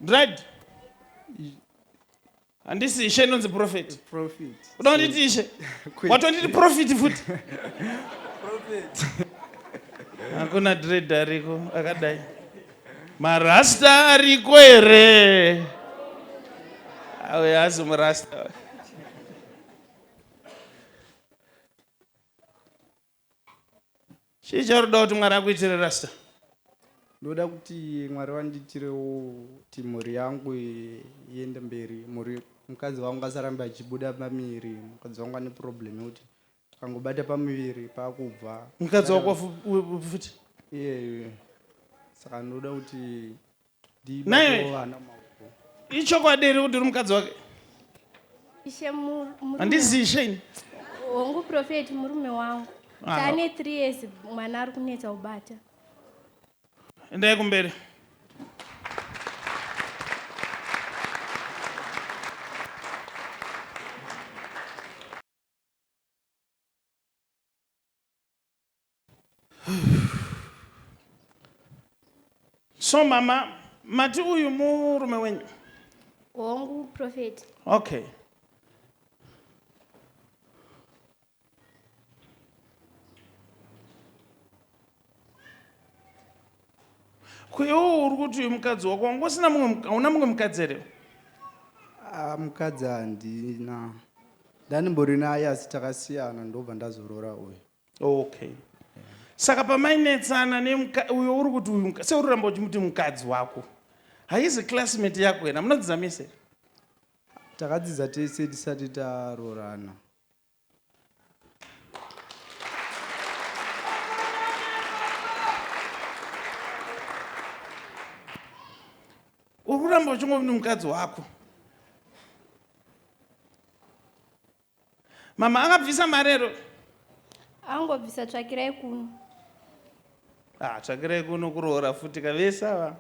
Dread. Handisi ishe inonzi prophet. Prophet. Uda kunditi ishe? Watonditi prophet futi. Prophet. Hakuna dread ariko akadai. Marasta ariko here? Awe hazi murasta. Chii chaunoda kuti Mwari akuitire rasta? Ndoda kuti Mwari vandiitirewo kuti mhuri yangu iende mberi. Mhuri mukadzi wangu asarambe achibuda pamiri. Mukadzi wangu ane problem yekuti akangobata pamuviri paakubva. Mukadzi wako futi? Iye. Saka ndoda kuti Naiwe ndibatewo vana mumaoko. Ichokwadi here kuti uri mukadzi wake? Ishe murume. Handizi ishe ini. Hongu prophet murume wangu. Ah. Tane 3 years mwana ari kunetsa kubata. Endai kumberi. So mama, mati uyu murume wenyu? Hongu prophet. Okay. Ko iwe uri kuti uyu mukadzi wako wanga usina mumwe hauna mumwe mukadzi here? Ah, mukadzi handina. Ndanimbori naye asi takasiyana ndobva ndazorora uyu. Okay. Saka pamainetsana nemuka uyo uri kuti uyu seuri kuramba uchimuti mukadzi wako. Haizi classmate yako here? Munodzidza mese? Takadzidza tese tisati taroorana. Uri kuramba uchingoti mukadzi wako. Mama akabvisa marero. Angobvisa tsvakirai kuno. Ah, tsvakirai kuno kuroora futi kavese ava.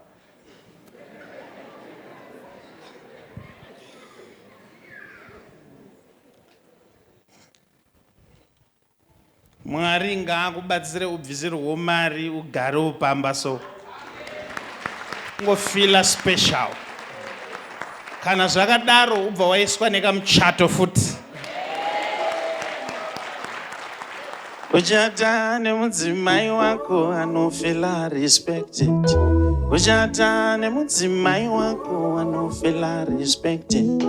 Mwari ngaakubatsire ubvisirwo mari ugare upamba so. Ungofila special. Kana zvakadaro ubva waiswa nekamuchato futi. Uchata nemudzimai wako anofila respected. Uchata nemudzimai wako anofila respected.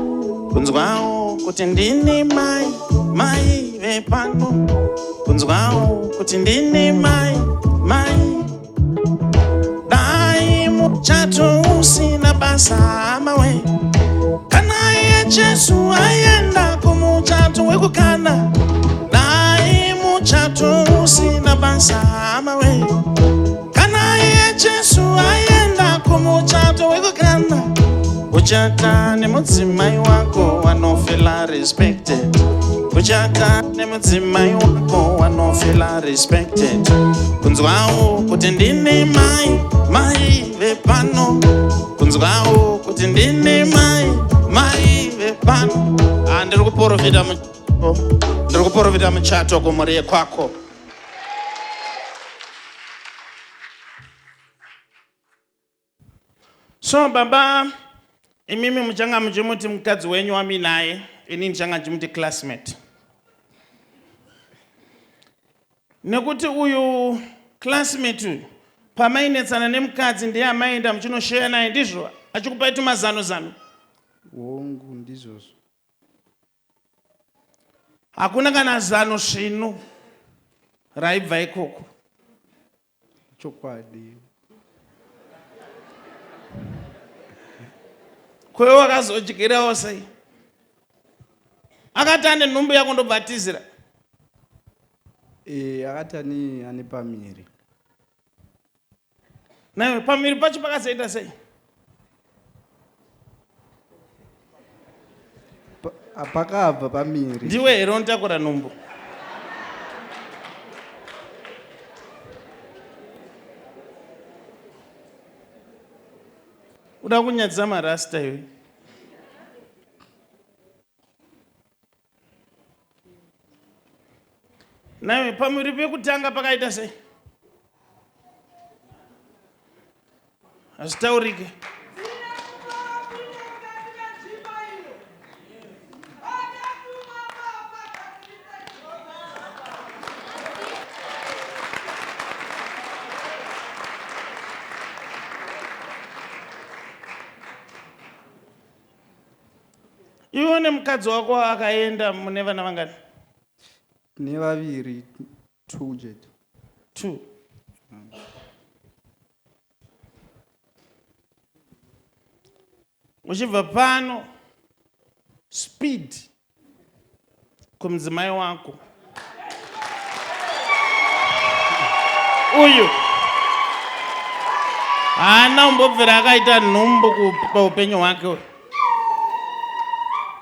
Kunzwawo kuti ndini mai, mai vepano. Kunzwawo kuti ndini mai, mai. Dai muchato usina basa hama we. Kana iye Jesu aenda kumuchato wekukana. Dai muchato usina basa hama we. Kana iye Jesu aenda kumuchato wekukana. Uchata nemudzimai wako wanofila respected. Uchata nemudzimai wako wanofila respected. Kunzwawo kuti ndini mai, mai vepano. Kunzwawo kuti ndini mai, mai vepano. Ah, ndiri kuporofita ndiri kuporofita muchato kumhuri yekwako. So baba imimi muchanga muchimuti mukadzi wenyu waminaye ini ndichanga ndichimuti classmate nekuti uyu classmate uyu pamainetsana nemukadzi ndiye amaienda muchinosheya naye ndizvo achikupai tumazano zano Hongu ndizvozvo. Hakuna kana zano svinu raibva ikoko. Chokwadi. Kwewe wakazodyirawo sei? Akati ane nhumbu yako ndobva atizira. Eh, akati ane ane pamiri. Naiwe pamiri pacho pakazoita sei? Pakabva pamiri. Ndiwe here unotakura nhumbu? Uda kunyadzisa marasta iwe. Naiwe pamuviri pekutanga pakaita sei? Hazvitaurike. Iwe nemukadzi wako akaenda mune vana vangani? Nevaviri, two chete. Two. Uchibva pano speed kumudzimai wako uyu haana kumbobvira akaita nhumbu paupenyu hwake uyu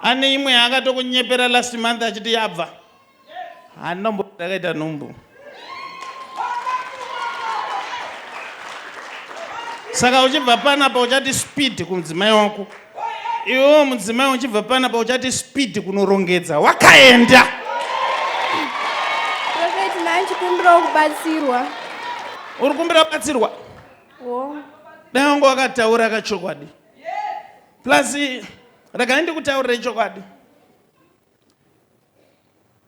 ane imwe yaakatokunyepera last month achiti yabva Haana kumbobvira akaita nhumbu. Saka uchibva panapa uchati speed kumudzimai wako. Iwewo mudzimai uchibva panapa uchati speed kunorongedza. Wakaenda. Prophet ndachikumbirawo kubatsirwa. Uri kumbira kubatsirwa? Wo. Dai wanga wakataura kachokwadi. Plus regai ndikutaurire chokwadi.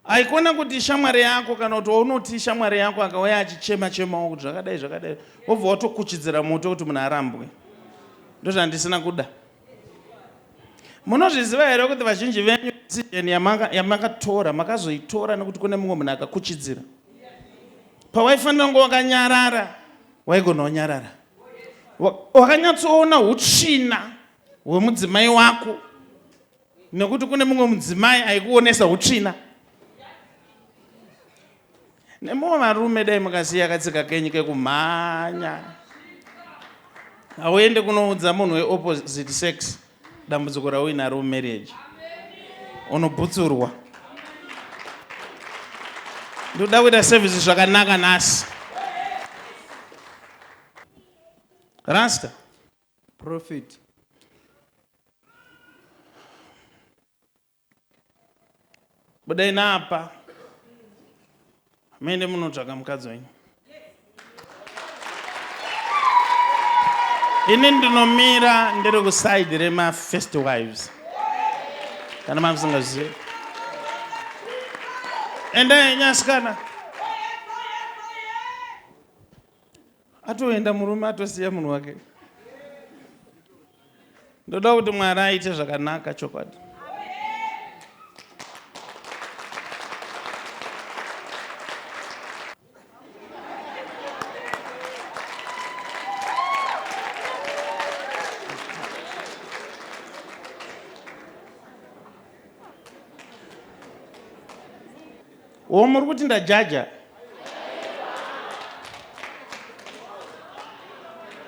Haikona kuti shamwari yako kana kuti waunoti shamwari yako akauya achichema chemawo kuti zvakadai zvakadai wobva watokuchidzira moto kuti munhu arambwe. Ndozvandisina kuda. Munozviziva here kuti vazhinji venyu decision yamakatora makazoitora nekuti kune mumwe munhu akakuchidzira. Pawaifanira kunge wakanyarara waigona wanyarara. Wakanyatsoona utsvina hwemudzimai wako nekuti kune mumwe mudzimai aikuonesa utsvina nemumwe varume dai mukasiya katsika kenyu kekumhanya hauende kunoudza munhu weopposite sex dambudziko rauinaro mumarriage unobhutsurwa ndoda kuita service zvakanaka nhasi rasta Prophet. Budai napa. Muende munotsvaka mukadzi wenyu. Ini ndinomira ndiri kuside rema first wives. Kana mamusingazivi. Endai nyasikana. Atoenda murume atosiya munhu wake. Ndoda kuti Mwari aite zvakanaka chokwadi. Wo muri kuti ndajaja?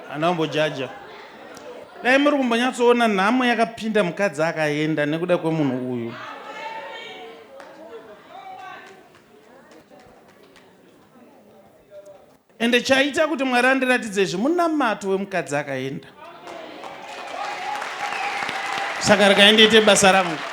Handina kumbojaja. Dai muri kumbonyatsoona nhamo yakapinda mukadzi akaenda nekuda kwemunhu uyu. Ende chaita kuti Mwari andiratidze izvi munamato wemukadzi akaenda. Saka regai ndiite basa rangu.